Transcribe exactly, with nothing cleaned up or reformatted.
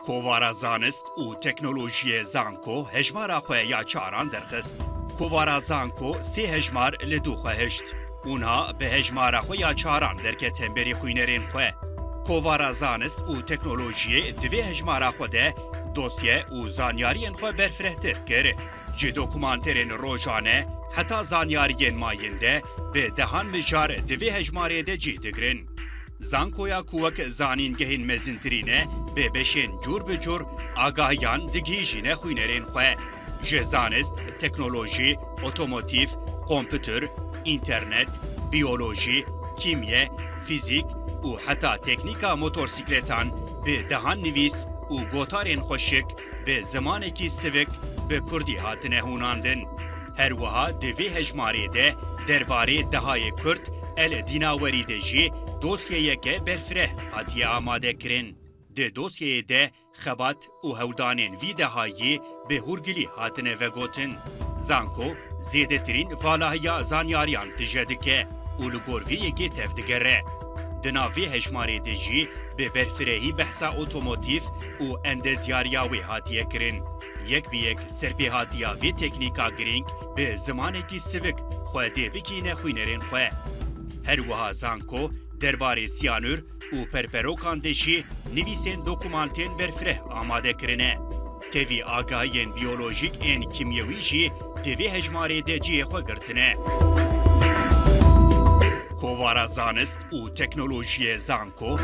Kovara Zanist û Teknolojiyê Zanko hejmara xwe ya çaran derxist. Kovara Zanko sê hejmar li dû xwe hişt. Û niha bi hejmara xwe ya çaran derket hemberî xwînerên xwe. Kovara Zanist û Teknolojiyê di vê hejmara xwe de dosye û zanyariyên xwe berfirehtir kir. Ji dokumanterên rojane heta zanyariyên mayînde bi dehan mijar di vê hejmarê de cih digirin. Zankoya ku wek zanîngehên mezintirî ne, bi beşên cûr bi cûr agahiyan digihîjîne xwînerên xwe. Ji zanist, teknolojî, otomotîf, kompûter, înternet, biyolojî, kîmye, fîzîk û heta teknîka motorsîkletan bi dehan nivîs û gotarên xweşik bi zimanekî sivik bi kurdî hatine hûnandin. Her wiha di vê hejmarê de derbarê dehayê kurd el dînawerî de jî dosyeyeke berfireh hatiye amadekirin. Di dosyeyê de xebat û hewldanên vî dehayî bi hûrgilî hatine vegotin. Zanko zêdetirîn valahiya zanyariyan tije dike û li gor vê yekê tevdigere. Di nav vê hejmarê de jî bi berfirehî behsa otomotîf û endezyariya wê hatiye kirin. Yek bi yek serpêhatiya vê teknîka girîng bi zimanekî sivik xwe dê bikîne xwînerên xwe. Her wiha Zanko derbarê siyanûr û perperokan de jî nivîsên dokûmantên berfireh amade kirine. Tevî agahiyên biyolojîk ên kîmyewî jî di vê hejmarê de cihê xwe girtine. Kovara Zanist û Teknolojiyê Zanko